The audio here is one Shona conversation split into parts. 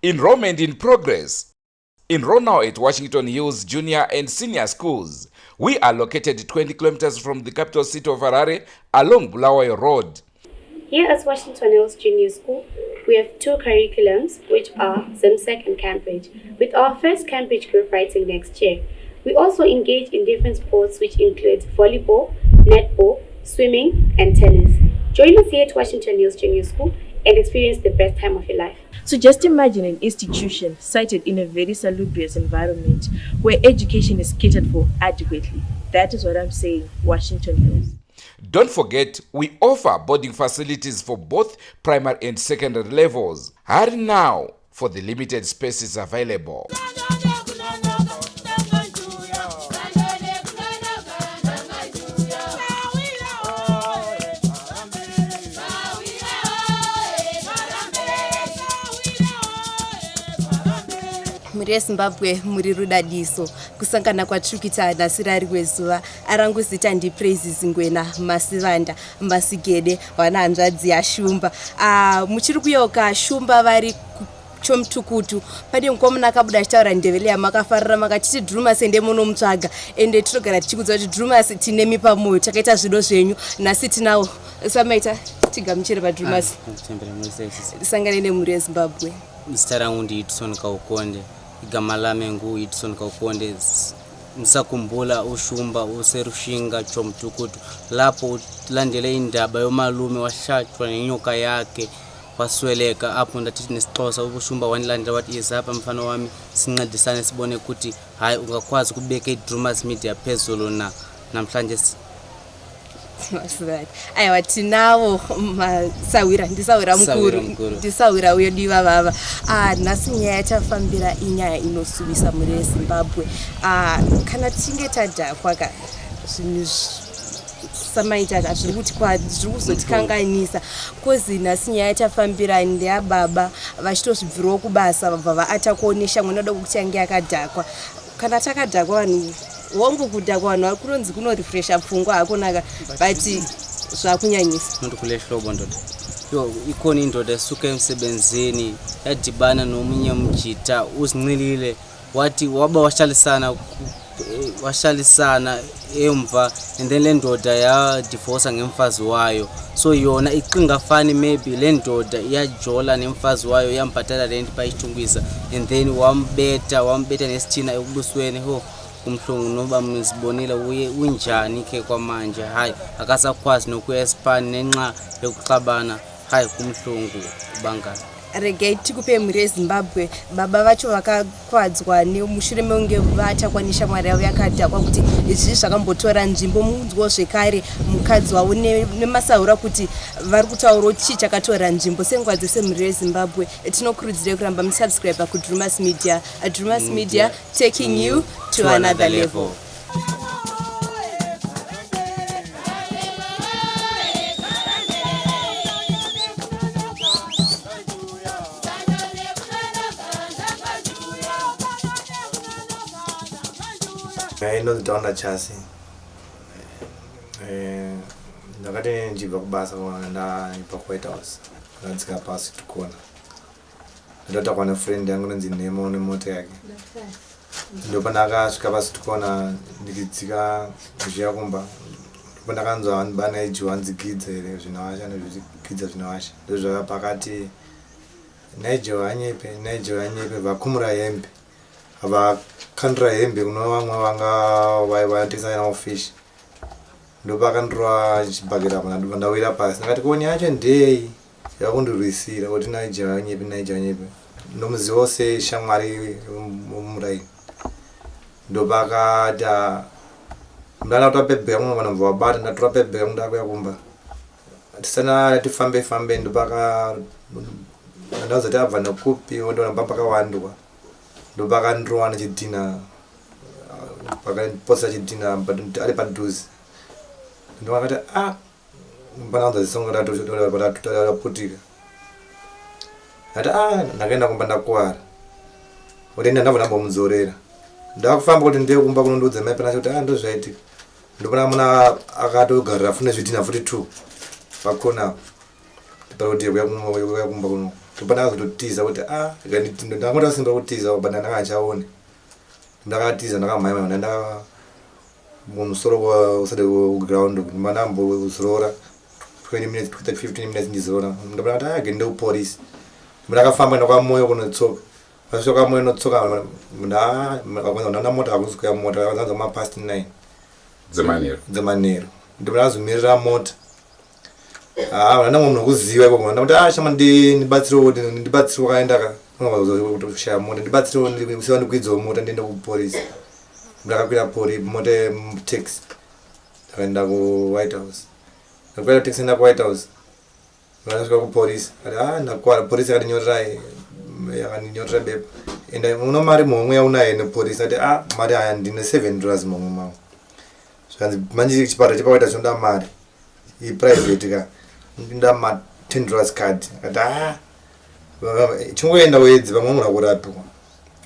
Enrollment in progress. Enroll now at Washington Hills Junior and Senior Schools. We are located 20 kilometers from the capital city of Harare along Bulawayo Road. Here at Washington Hills Junior School, we have two curriculums, which are ZIMSEC and Cambridge, with our first Cambridge group writing next year. We also engage in different sports, which include volleyball, netball, swimming, and tennis. Join us here at Washington Hills Junior School and experience the best time of your life. So just imagine an institution sited in a very salubrious environment where education is catered for adequately. That is what I'm saying, Washington Hills. Don't forget, we offer boarding facilities for both primary and secondary levels. Hurry now for the limited spaces available. Mhuri yeZimbabwe, muri rudadiso kusangana kwatiri kuita nhasi rari wezuva. Arangu zita ndiPraises Ngwena Masivanda Masigede, vana hanzvadzi yaShumba. Muchiri kuyeuka Shumba vari Chomutukutu? Pane mukomana akabuda achitaura Ndebele yamakafarira, makatiti Drumas ende munomutsvaga. Ende tinogara tichikudza kuti Drumas tinemi pamwoyo, takaita zvido zvenyu. Nhasi tinawo samaita tigamuchire paDrumas. Sangane nemhuri yeZimbabwe. Zita rangu ndiItson Kaukonde, igama lami nguItson Kaukonde. Ngisakhumbula uShumba useRushinga Chomtukutu, lapho ulandele indaba yomalume wahlatshwa nenyoka yakhe wasweleka. Apho ndathi nesiXhosa uShumba wandilandela, wathi izapha mfana wami, sincedisane sibone ukuthi hayi ungakwazi ukubeka iDrumas Media phezulu na namhlanje. Masivanda, aiwa, tinavo masawira, ndisawira Sawira mukuru. Mukuru. Ndisawira wedu ivavava. Nhasi nyaya yatafambira inyaya inosuvisa mhuri yeZimbabwe. Kana tichinge tadhakwa ka, zvinhu samaita zviri kuti zviri kuzotikanganisa, 'cause nhasi nyaya yatafambira ndeyababa vachitozvibvirawo kubasa, vabva vaatakwawo neshamwari noda kuti yange yakadhakwa. Kana takadhakwa vanhu hongu, kudhakwa vanhu kunonzi kunorefresha pfungwa, hakunaka, but zvakunyanyisa. Umuntu kule hlobo ndoda, yo ikhona indoda esuka emsebenzini yadibana nomunye umjita uzinxilile, wathi waba wahlalisana wahlalisana emva, and then le ndoda yadivosa ngemfazi wayo. So yona icinga fani maybe le ndoda iyajola nemfazi wayo, iyambhatala rent payithungisa, and then wambeta, wambeta nesithina ekubusweni. Ho, kumhlungu noba mzibonile uye unjani ke kwamanje. Hayi, akasakwazi nokuya esipani nenxa yokuxabana. Hayi, kumhlungu bangani. Regai tikupe mhuri yeZimbabwe baba vacho vakakwadzwa nemushure mekunge vatakwa neshamwari yavo yakadhakwa, kuti izvi zvakambotora nzvimbo. Munzwawo zvekare mukadzi wavo nemasaura kuti vari kutaurawo chii chakatora nzvimbo. Senguva dzese, mhuri yeZimbabwe, tinokurudzirai kuramba musubscribe kuDrumas Media. Drumas Media, taking you to another level. Inonzi Taunda Chasi. Ndakati ndichibva kubasa, ndaibva kuWhite House, ndadzika pasi tukona, ndotakwa nefriend yangu inonzi Nemo nemota yake. Ndopandakasvika pasi tukona, ndichidzika ndichiuya kumba, ndopandakanzwa bana ijiwa hanzigidza here zvinovasha nezvigidza zvinovasha. Ndozvava pakati Nigel anyepe, Nigel anyepe, vakumura hembe, vakandira hembe kuno vamwe vanga vatengesa navo fish. Ndopakandirwa chibhakera apa, ndabva ndawira pasi. Ndakati koni yacho ndei yakundirwisira kuti Nigel anyepe, Nigel anyepe, ndomuzivawo seshamwari muraini. Ndopakati ndana kutora bhebhe yangu, vanobva vabata. Ndatora bhebhe yangu, ndakuya kumba, tisana tifambe fambe, ndopaka ndazoti abva nekupi, ndoona pakawandwa. Ndopakandirowa nechidhina, pakaposa chidhina ari padhuze. Ndokakati a panaanza zisongo raputika. Ndati a ndakaenda kumba ndakuwara kuti enda, ndabva ndambomudzorera. Ndakufamba kuti ndiye kumba kunondiudza mai pana kuti a ndozvaitika. Ndopana muna akatogarira fune zvidhina futi two pakona apo paroti kuya kumba kuno. Ndopandakazototiza kuti a ndangoda simba kutiza but ndanga achaone. Ndakatiza ndakamhanya ndanda mumusoro usati kuground ndambozorora 20 minutes 15 minutes ndizorora. Ndopanda kuti age ndekupolisi. Ndakafamba ndakwamoyo kunotsoka. Vasvika kwamoyo notsoka ndaona mota hakuzi kuya mota vakanza mapast 9 dzemanheru. Dzemanheru. Ndopanda mota. Ah, ndanga munhu wekuziva ikoko. Ndakuti ah shama ndibatsirewo ndibatsirewo kaenda ka. Kushaya mota ndibatsirewo ndisiwa ndikwidzewo mota ndiende kupolisi. Ndakakwira pori mota taxi. Ndakaenda ku White House. Ndakwira taxi enda ku White House. Ndakasvika kupolisi. Akati ah ndakwara polisi yakandinyorerai yakandinyorera bepa. Enda uno mari muhomwe yaunayo nepolisi. Akati ah mari aya ndine $7 muhomwe mangu. Zvikanzi manje chipatara chepawaita chinoda mari. Iprivate ka. Ndinoda ma $10 card. Akati ah chingoenda wedzi vamwe vanoda kurapiwa.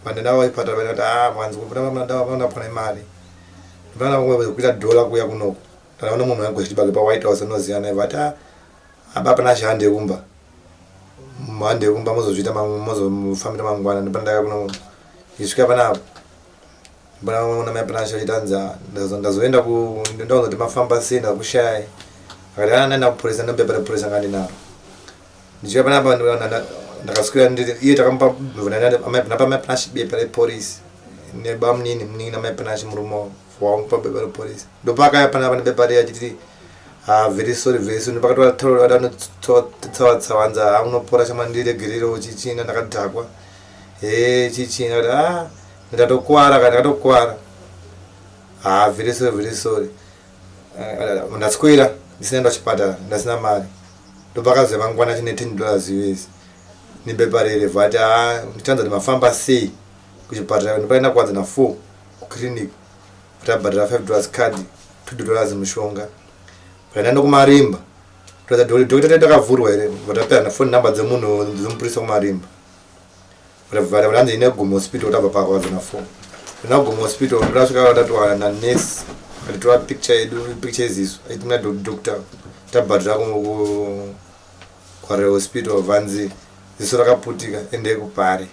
Vandenda vachipatara vakati ah vanzi vanoda kupana mari. Vanoda kuita dhola kuuya kunoko. Ndakaona munhu wangozvibage pa White House anoziva naye vati ah apa pana shande kumba. Hande kumba mozozviita mozofambira mangwana ndopandaka kuno ndisvika panapa. Ndopana mai pana chitanza ndazoenda ku ndazondi mafamba sei ndakushayai. Akati ah ndaenda kupurisa ndobepa repurisa ngandinaro. Ndichisvika panapa ndakaswera ndiri iye takamupa napa mai pana bepa reporisi nebamunini munin'ina mai pana murume wamupa bepa reporisi. Ndopakaya panapa nebepa riya achiti ah very sorry very sorry ndopakatoa tsawa tsawanza ah unopora chama ndiregererewo chichina ndakadhakwa he chichina kuti ah ndatokwara ka ndakatokwara ah very sorry very sorry ndaswera ndisina enda kuchipatara ndasina mari. Ndopakazi mangwana chine $10 US nebepa rere vati ah ndichanza kuti mafamba sei kuchipatara. Ndopaenda kuwadza na 4 kuclinic tabhadhara $5 card $2 mushonga. Paenda kumarimba dokita takavhurwa here vatapera na phone number dzemunhu dzemupurisa kumarimba. Vanzi ine Gomo Hospital tabva pakuwadza na 4. Ina Gomo Hospital ndasvika vatatiwana na nurse atitora picture yedu picture yeziso aiti muna doctor tabhadhara kuHarare Hospital vanzi ziso rakaputika endei kuPare.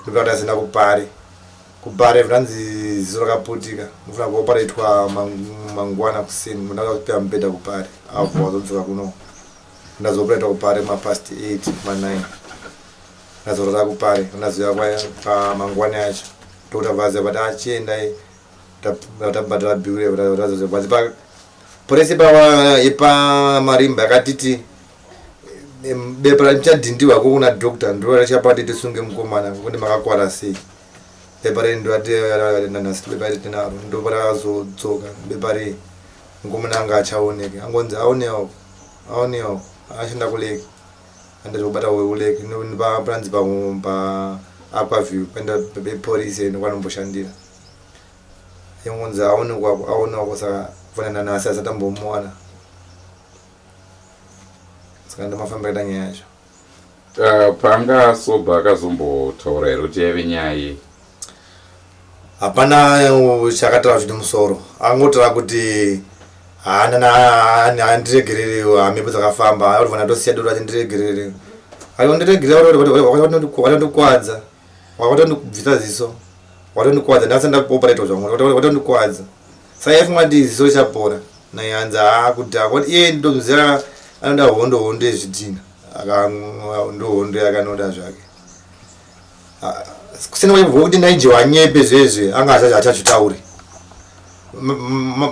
Ndopakati asenda kuPare. Kupare vanzi ziso rakaputika mufanira kuoparetwa mangwana kuseni munhu akapiwa mubhedha kuPare avo wazodzoka kuno. Ndazooparetwa kuPare mapast 8 ma9. Ndazorora kuPare ndazouya pamangwana yacho. Doctor vaziva vati achiendai tabhadhara bill vanzi porisi yepamarimba yakatiti bepa richadhindiwa kuna doctor ndiro richapa kuti tisunge mukomana kuti makakwara sei. Bepa rei ndorati bepa iri tinaro ndoparakazodzoka bepa rei mukomana anga achaoneke angonzi aonewa aonewa ashanda kuleki andazobata kuleki panzi pa Aquaview paenda pepolisi ndokwanomboshandira ingonzi aonekwa aonekwa saka kufanana nasi asati ambomuwana saka ndomafambira kuita nyaya yacho. Paanga sober akazombotaura here kuti yaive nyaya yei? Hapana chakataura zvine musoro. Angotaura kuti haana handiregerere hamhepo dzakafamba arikuona atosiya doro achindiregerere. Akandiregerera wakatondikwadza wakatondibvisa ziso wakatondikwadza ndasati ndaoparetwa zvangu wakatondikwadza. Saka yaifunga kuti ziso richapora naye hanzi haa kudhakwa iye ndomuziva anoda hondo hondo yezvidhina ndohondo yakanoda zvake. Kusina kuti Nigel anyepe zvezve anga achazvitauri.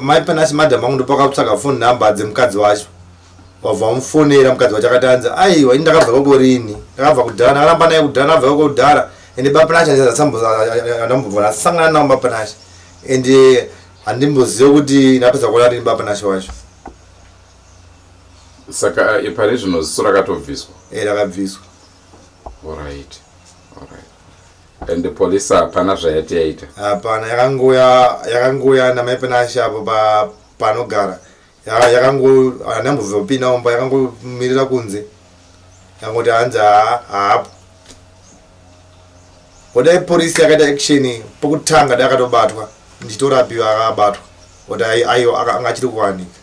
Mai Panasi madam angu ndopakatsvaga phone number dzemukadzi wacho. Wabva wamufonera mukadzi wacho akati anzi aiwa ini ndakabva koko rini ndakabva kudhara ndakaramba naye kudhara ndakabva koko kudhara ende baPanashe andambobva ndasangana navo baPanashe ende handimboziva kuti ndapedza kuona rini baPanashe wacho. Saka pari zvino ziso rakatobviswa? Eh, rakabviswa. Alright. Alright. And the police hapana zvayati yaita? Hapana, yakangoya yakangoya namai Panashe apo panogara. Yakango handambobva kupinda mumba yakangomirira kunze. Yakangoti hanzi haapo. Kodai polisi yakaita action pokutanga dai akatobatwa ndichitorapiwa akabatwa. Kuti aiwa anga achiri kuwanika.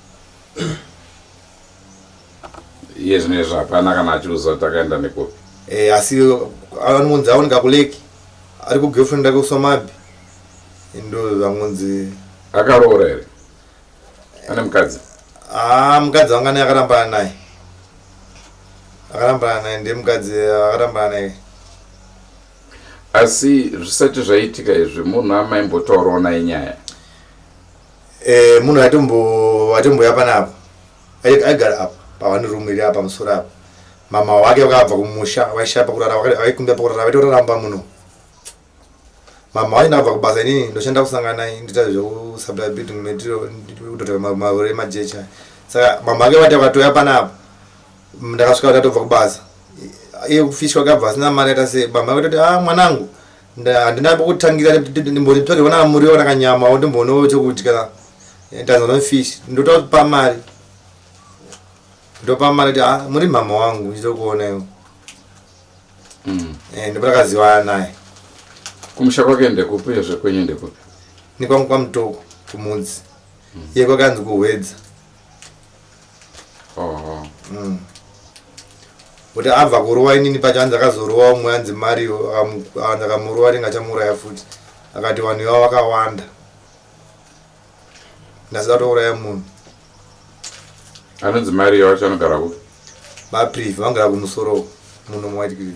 Iye zvino izvo hapana kana achiuziva kuti akaenda nekupi. Eh, asi anonzi aoneka kuleki ari kugirlfriend yake kusomabi ndo zvangonzi. Akaroora here? Ane mukadzi? Ah, mukadzi wanga naye akarambana naye, akarambana naye, ndiye mukadzi akarambana naye. Asi zvisati zvaitika izvi munhu amaimbotaurawo naye nyaya? Eh, munhu aitombo aitomboya panapa, aigara apa paone room iri apa pamusoro apa. Mama wake vakabva kumusha vaishaya pakurara, vaikumbira pakurara, vaitoraramba muno. Mama wacho ndakabva kubasa inini ndoshanda kusangana, ndoita zvekusupply building material, kudhota mavhure emajecha. Saka mama wake vati vakatouya panapa, ndakasvika ndatobva kubasa, iye kufishwa akabva asina mari aita sei. Mama vake toti, ah, mwanangu, handina pokutangira, ndimbonditsvage vana muriwo kana kanyama, ndimboonewo chekudya, ndanzwa nofish, ndotopa mari, ndopa mari kuti, ah, muri mama wangu ndichitokuona iwo. Ndipo takazivana naye. Kumusha kwake ndekupi, uyezve kwenyu ndekupi? Nekwangu kwaMutoko kumudzi, iye kwakanzi kuHwedza. Oho. Kuti abva kurova inini pacho, anzi akazorova umwe anzi Mario, anzi akamurova anenge achamuuraya futi, akati vanhu ivavo vakawanda, ndasida kutouraya munhu. Anonzi Mario wacho anogara kupi? Vaprivi vangara kumusoro muno muWhite Cliff.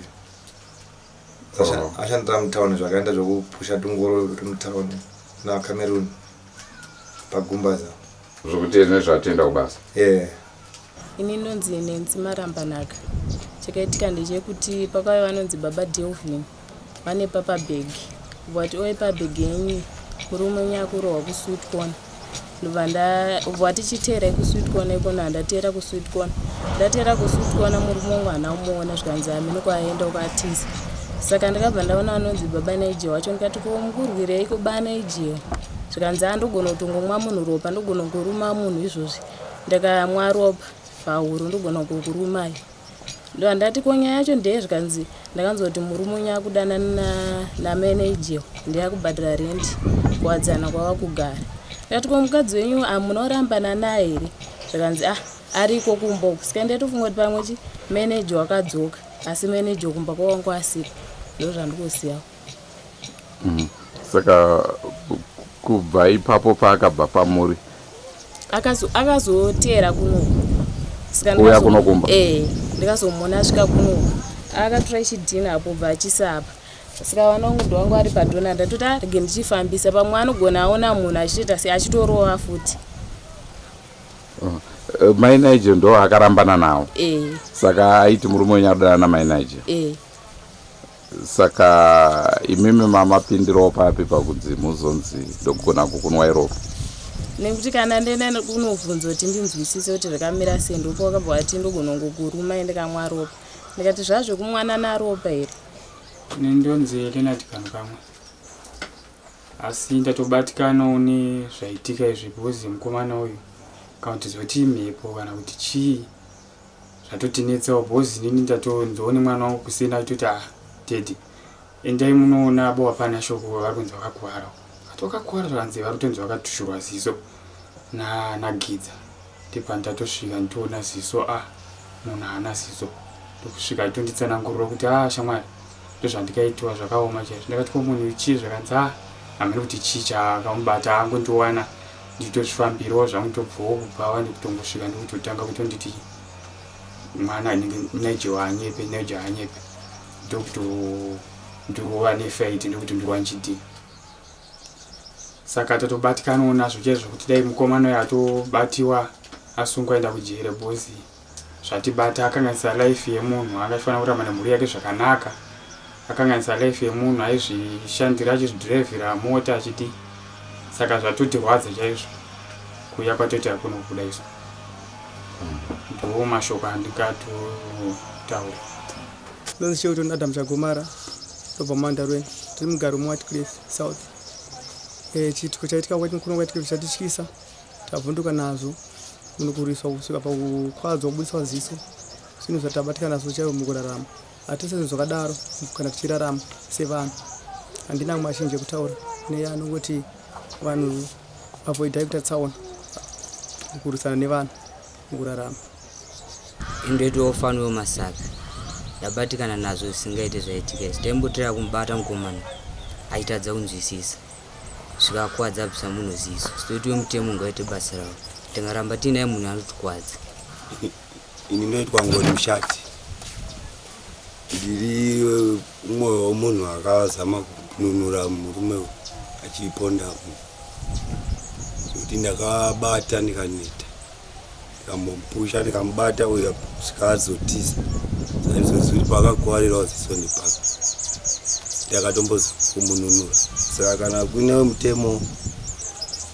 Oh. Ashandira mutauni zvakaenda zvekupusha tungoro mutauni naCameroon pagumbaza. Zvokuti nezvaatoenda kubasa? Yeah. Ini ndonzi Nancy Marambanaka. Chakaitika ndechekuti pakauya vanonzi baba Delvin vane paper bag, vati oi pabhegi yenyu murume wenyu akurohwa kuSweet Corner. Ndobva ndabva tichiteerai kuSweet Corner ikona, handateera kuSweet Corner, ndateera kuSweet Corner, murume wangu haana kumuona, zvikanzi hameno kwaaenda kwatiza. Saka ndakabva ndaona anonzi baba Nigel wacho, ndikati ko mukurwirei kuba Nigel? Zvikanzi andogona kutongomwa munhu ropa, ndogona kuruma munhu izvozvi, ndakamwa ropa pahuro ndogona kukurumai. Ndo ndati ko nyaya yacho ndeye? Zvikanzi ndakanzwa kuti murume wenyu akudanana naManager, ndiye akubhadhara rent kuwadzana kwava kugara. Ndikati ko mukadzi wenyu hamuna kurambana naye here? Zvikanzi ah, ariko kumba uku. Saka ndaitofunga kuti pamwe chi manager wakadzoka, asi manager kumba kwawangu asipo. Ndo zvandikuzivawo. Saka kubva ipapo paakabva pamuri? Akazoteera kunoku. Saka Kuuya kuno kumba? Eh, ndikazomuona asvika kunoku, akatora chidhina apo bva achisa apa. Saka vana vangu ndo vangu ari padhona, ndatoti arege ndichifambisa, pamwe anogona aona munhu achitoita se achitorova futi. Mai Nigel ndo akarambana nawo? Eh. Saka aiti murume wenyu arudana namai Nigel? Eh. Saka imimi mamapindirawo papi pakunzi muzonzi ndogona kukunwai ropa? Nekuti kana ndaenda kunobvunza kuti ndinzwisise kuti zvakamira sei, ndopa wakabva wati ndogona kungokuruma ndikamwa ropa. Ndikati zvazvekumwanana ropa here? Ini ndonzi Leonard Kanukamwe, asi ndatobatikanawo nezvaitika izvi because mukomana uyu kana kuti zoti mhepo kana kuti chii zvatotinetsawo, because inini ndatonzwawo nemwana wangu kusina achitoti, ah, daddy, endai munoona abo hapana shoko, vari kunzi vakakuwara. Kati vakakuwara? Zvakanzi vari kutonzi vakatushurwa ziso naGidza. Ndipo ndatosvika nditoona ziso, a munhu haana ziso. Ndokusvika achitonditsanangurira kuti, a shamwari, ndozvandikaitiwa, zvakaoma chaizvo. Ndakati ko munhu chii? Zvakanzi a hamene kuti chii chakamubata, angondiwana nditozvifambirawo zvangu, ndobvawo kubvawa ndikutongosvika ndikutotanga kutonditi mwana anenge Nigel anyepe, Nigel anyepe, ndokuto ndirova nefight, ndokuti ndirova nchidii. Saka tatobatikanawo nazvo chaizvo kuti dai mukomana uyo atobatiwa asungwa aenda kujere, because zvatibata, akanganisa life yemunhu angafanira kuramba nemhuri yake zvakanaka. Akanganisa life yemunhu aizvishandira, achizvidhiraivhira mota achiti. Saka zvatotirwadza chaizvo kuuya kwatoita kuno kuda izvo. Ndo mashoko andingatotaura. Ndonzi Shelton Adam Chagomara, ndobva muMandarweni, tiri mugaro muWhitecliff South. Chiitiko chaitika kuno Whitecliff chatityisa, tabvunduka nazvo. Munhu kurwiswa kusvika pakukwadzwa, kubudiswa ziso, zvinhu zvatabatika nazvo chaizvo mukurarama. Hatisi zvinhu zvakadaro kana tichirarama sevanhu. Handina mazhinji ekutaura neanongoti vanhu avoidai kuita tsaona mukurwisana nevanhu mukurarama. Indoitwawo Fanuel Masaka. Ndabatikana nazvo zvisingaite zvaitika izvi. Taimbotira kumubata mukomana achitadza kunzwisisa. Zvikakwadza abvisa munhu ziso. Zitoitiwe mutemo ngaite basa rawo. Tingaramba tiinaye munhu anotikwadza. Ini ndoitwa Ngoni Mushati. Ndiri umwe wemunhu akazama kununura murume uyu achiponda munhu. Zvekuti ndakabata ndikaneta. Ndikamupusha ndikamubata uyo kusvika azotiza. Saizvozvi kuti paakakuvarirawo ziso ndepaka. Ndakatombozama kumununura. Saka kana kuine mutemo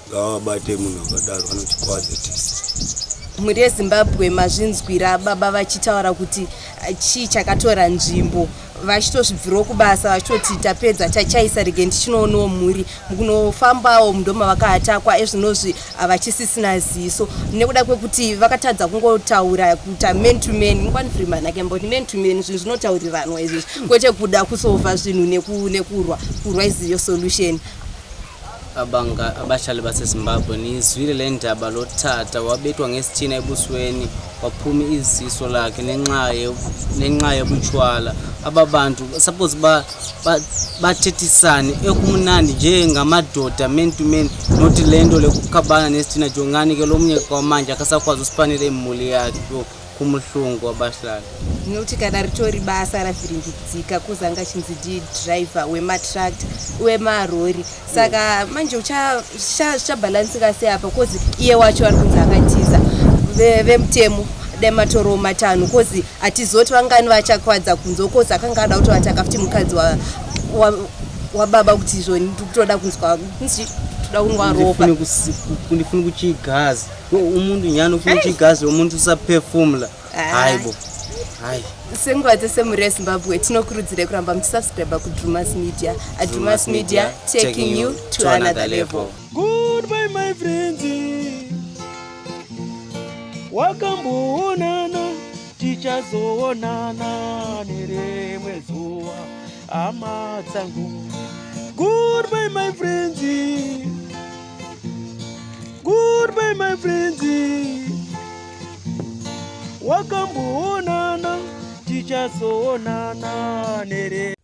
ngavabate munhu akadaro anotikwadza tese. Mhuri yeZimbabwe mazvinzwira baba vachitaura kuti eh, chii chakatora nzvimbo vachitozvibvirawo kubasa vachitoti tapedza tachaisa rege ndichinoonawo mhuri mukunofambawo ndomavakaatakwa ezvinozvi havachisisina ziso nekuda kwekuti vakatadza kungotaura kuita man to man mungwani freeman akemboti man to man zvinhu zvinotauriranwa izvizvi kwete kuda kusova zvinhu nekurwa kurwa iziyo solution Abanga abahlali baseZimbabwe niyizwile le ndaba lo tata wabethwa ngesithina ebusweni waphuma iziso lakhe nenxa nenxa yobutshwala aba bantu suppose ba bathethisane ekumnandi njengamadoda man to man not le nto lekukhabana nesithina jongani ke lo mnye kwamanje akasakwazi usipanela imuli yakhe yho kumuhlungu abahlali Nokuti kana ritori basa ravhiringidzika kuzi anga achinzi ndidriver wematractor wemarori saka manje zvichabhalansika sei apa kozi iye wacho ari kunzi akatiza vemutemo dai matoro matanho kozi hatizoti vangani vachakwadza kunze kozi akanga ada kutovataka futi mukadzi wababa kuti izvo ndikutoda kunzwa toda kunwa ropa ndifuna kuchigazi umuntu nyani ufuna kuchigazi umuntu usaphefumula hayi bo hayi Senguva dzese mhuri yeZimbabwe tinokurudzirai kuramba muchisubscribe kuDrumas Media. Drumas Media taking you to another level. Goodbye my friends, wakamboonana tichazoonana nerimwe zuva hama dzangu. Goodbye my friends, goodbye my friends, wakamboonana tichazoonana nere